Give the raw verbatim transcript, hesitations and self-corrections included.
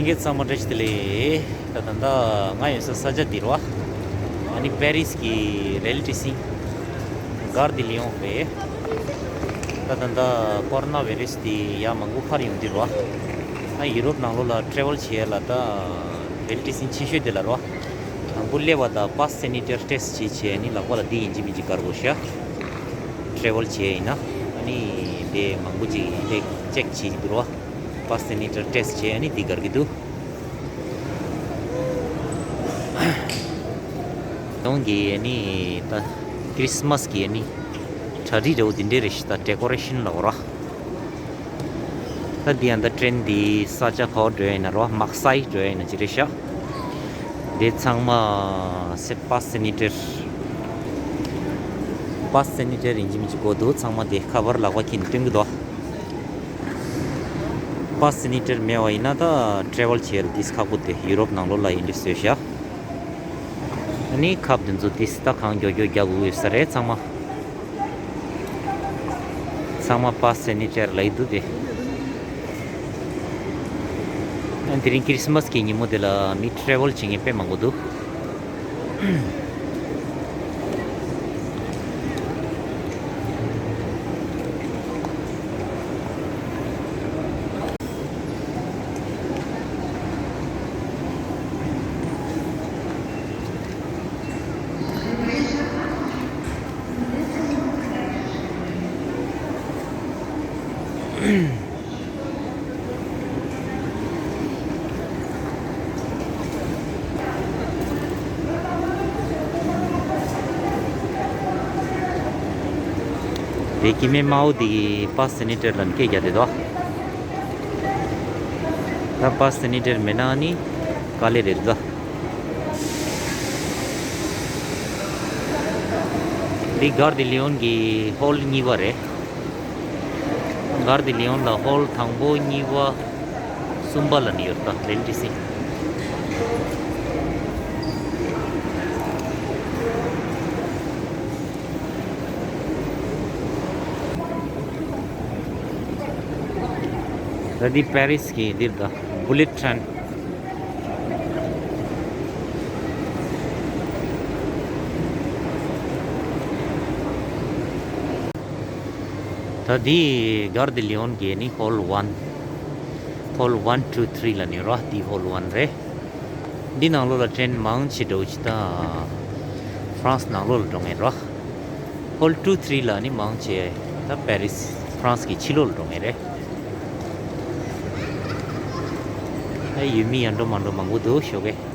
ཡིག་ཚང་མ་བཀྲ་ཤིས་བདེ་ལེགས། ད་ད་ལྟ་ང་ཡོད་ས་ས་ཆ་འདི་རེད་བ། ཨ་ནི་པེ་རིས་ཀྱི་རེལ་ཊི་སི་གྷར་དི་ལི་ཡོང་རེད། ད་ད་ལྟ་ཀོ་རོ་ན་བྷའི་རས་དེ་ཡ་མང་པོ་འཕར་ཡོང་དུས་རེད་བ། ཨ་ཡུ་རོབ་ནང་ལོགས་ལ་ཊེ་ཝལ་བྱེད་ཡ་ལ་ད་རེལ་ཊི་སི་ཆེ་ཤོས་དེ་ལ་རེད་བ། དང་པོ་སླེབས་པ་དང་པཱས་སེ་ནི་ཊར་ཊེསི་བྱེད་བྱས་ནི་ལག་པ་ལ་འདི་ཡིན་གཅིག་མིན་གཅིག་དགར་དགོས་ཤག་ཊེ་ཝལ་བྱེད་ཡ་ཡིན་ན། ཨ་ནི་དེ་མང་པོ་ཅིག་ལེགས་ཅེག་བྱེད་ཀྱི་འདུག་རེད་བ། པཱས་སེ་ནི་ཊར་ཊེསི་བྱས་ཨ་ནི་འདི་དགར་གྱི་འདུག་ཡོང་གི་ཨ་ནི་ད་ཁྲིས་མཱས་ཀྱི་ཨ་ནི་གྲ་སྒྲིག་འདྲ་བོ་འདི་འདྲས་རེད་ཤག་ད་ཌེ་ཀོ་རེ་ཤན་ལབ་དགོས་རེད། ད་འདི་ཡང་ད་ཊེན་འདི་ས་ཆ་ག་པར་འགྲོ་ཡ་ཡིན་ན་རེད་བ། མག་སའི་འགྲོ་ཡ་ཡིན་ན་ཅི་རེད་ཤག་འདི་ཚང་མ་སེ་པཱས་སེ་ནི་ཊར། པཱས་སེ་ནི་ཊར་ཡིན་གཅིག་མིན་གཅིག་དགོས་འདུག་ཚང་མ་དེ་ཁ་པར་ལག་པ་འཁྱེར་ནས་སྟོན་གྱི་འདུག་པཱས་སེ་ནི་ཊར་མེད་པ་ཡིན་ན་ད་ཊེ་ཝལ་བྱེད་ཡ་ལ་ཏིས་ཁག་པོ་དེ་ཡུ་རོབ་ནང་ལོགས་ལ་ཡིན་དུས་བཟོས་ཤག་ཨ་ནི་ཁབ་དེ་ཚོ་ཏིས་ད་གང་མགྱོགས་མགྱོགས་རྒྱག་དགོས་ཡོད་ས་རེད་ཚང་མ། ཚང་མ་པཱས་སེ་ནི་ཊར་ལབ་ཀྱི་འདུག་དེ། ཨ་དེ་རིང་ཁྲིས་མཱས་ཀྱི་ཉིན་མོ་དེ་ལ་མི་ཊེ་ཝལ་བྱེད་མཁན་དཔེ་མང་པོ་འདུག་དེ་སྐྱེ་དམན་དམར་པོ་དེ་གིས་པཱས་སེ་ནི་ཊར་ལ་སྐད་རྒྱག་བསྡད་འདུག་ད་པཱས་སེ་ནི་ཊར་མེད་ན་ནི་དཀའ་ལས་རེད་འདུག་འདི་གྷར་དི་ལི་ཡོན་གྱི་ཧོལ་གཉིས་པ་རེད། གྷར་དི་ལི་ཡོན་ལ་ཧོལ་དང་པོ་གཉིས་པ་གསུམ་པ་ལབ་ནས་ཡོད་ད་རེལ་ཊི་སི། ད་འདི་པེ་རིས་ཀྱི་འདིར་ད་བུ་ལེཊ་ཊེན། ད་འདི་གྷར་དི་ལི་ཡོན་གྱི་ནི་ཧོལ་ཝན། ཧོལ་ཝན་ཊུ་ཐི་རི་ལབ་ནི་རེད་བ། འདི་ཧོལ་ཝན་རེད། འདི་ནང་ལོགས་ལ་ཊེན་མང་ཆེ་འདྲ་བོ་ཅིག་ད་ཧྥ་རན་སི་ནང་ལོགས་ལ་འགྲོ་མཁན་རེད་བ། ཧོལ་ཊུ་ཐི་རི་ལ་ནི་མང་ཆེ་ད་པེ་རིས་ཧྥ་རན་སི་གི་ཕྱི་ལོགས་ལ་འགྲོ་མཁན་རེད། ཨ་ཡུལ་མི་ཡར་འགྲོ་མར་འགྲོ་མང་པོ་འདུག་ཞོགས་ཀས།